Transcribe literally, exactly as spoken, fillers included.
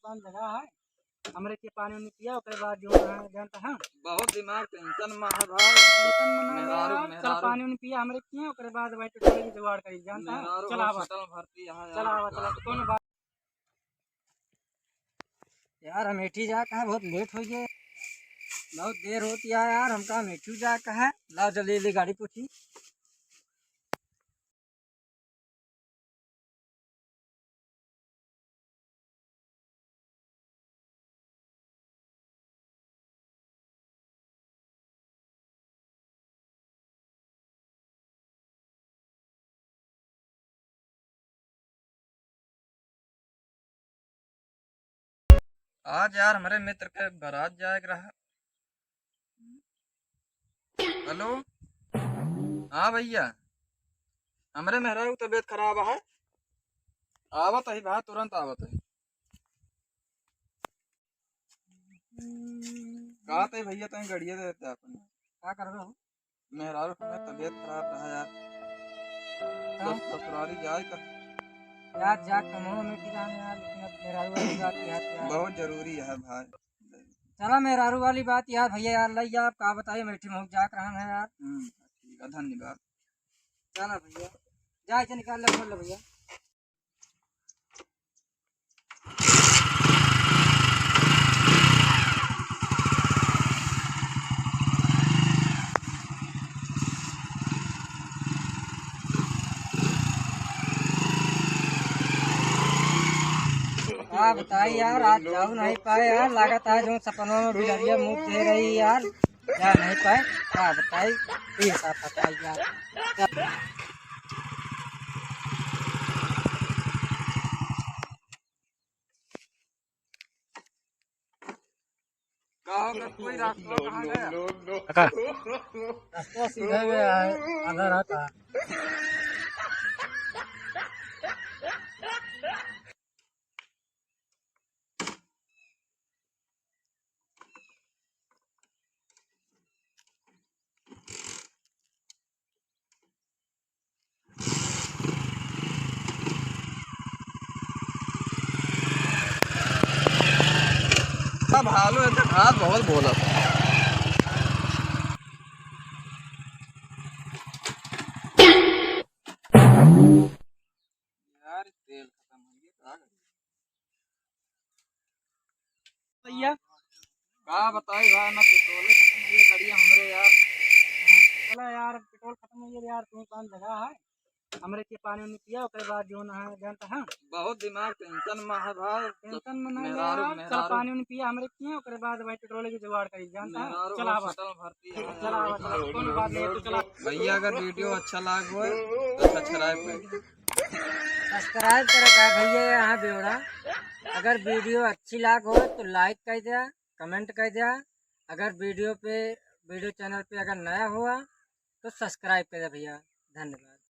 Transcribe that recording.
पान जगह है, हमरे के पानी उनी पिया, ओकरे बाद जो है, जानता है। बहुत दिमाग tension में है भाई। Tension में ना मेहरारू, यार, चल मेहरारू। पानी उनी पिया, हमरे के, ओकरे बाद भाई पेट्रोल की जुगाड़ करी, जानता है। मेहरारू चल आवा। Hospital भर्ती है यार। चल आवा, चल आवा, कौन बात। यार, हम एठी जा कहाँ, बहुत late हो गए, बहुत देर होती है यार, हमका हम एठी जा कहाँ। लाओ जल्दी जल्दी गाड़ी पूछी। आज यार हमरे मित्र के बारात जाए के रहा। Hello, हाँ भैया, हमरे मेहरारू की तबीयत खराब है। आवत ही भाई, तुरंत आवत ही। कहा थे भैया, तैं गड़िया दे देते अपन। का कर रहे हो? मेहरारू के तबीयत खराब रहा यार। का? सस-, ससुरारी जाए का? यार, जा कमाओ में की जाने यार, लेकिन अब मेहरारू वाली बात यार, यार। बहुत जरूरी है भाई। चला मेहरारू वाली बात यार, भैया यार, लई जा, अब का बताइए, मीठी मुँह जाक रहन है यार। हम्म, ठीक है, धन्यवाद। चला भैया, जा इसे निकाल ले, खोल ले भैया। का बताई यार, आज जाऊ नहीं पाए यार, लागत है जो सपनवा में बिलरिया मुँह दे रही यार, जा नहीं पाए, का बताई, ये सब बताई यार। का होगा, कोई रास्ता कहाँ गया? काका, रास्ता सीधा गया है, आधा रात है। सब हालो है, तो घात बहुत बोलत। यार, तेल खतम हो गया, का करी? भैया। का बताई भाई, ना पेट्रोल खतम हो गया, गाड़िया हमरे यार। चला यार, पेट्रोल खतम हो गया यार, तू कौन जगह है? हमरे के पानी उनी पिया, ओकरे बाद जो ना है, जानता है। बहुत दिमाग tension में है भाई। Tension में नहीं मेहरारू, यार, चल मेहरारू। पानी उनी पिया, हमरे के, ओकरे बाद भाई पेट्रोल की जुगाड़ करी, जानता है। मेहरारू चला आवा। Hospital भर्ती है। चला आवा, चला, कौन बात नहीं, तू चला। भैया, अगर video अच्छा लाग होए, तो subscribe कर दे। Subscribe करे का भैया, यहाँ बेवड़ा। अगर video अच्छी लाग हो तो like कर दिया, comment कर दिया। अगर video पे, video channel पे अगर नया हुआ तो subscribe कर दिया भैया। धन्यवाद।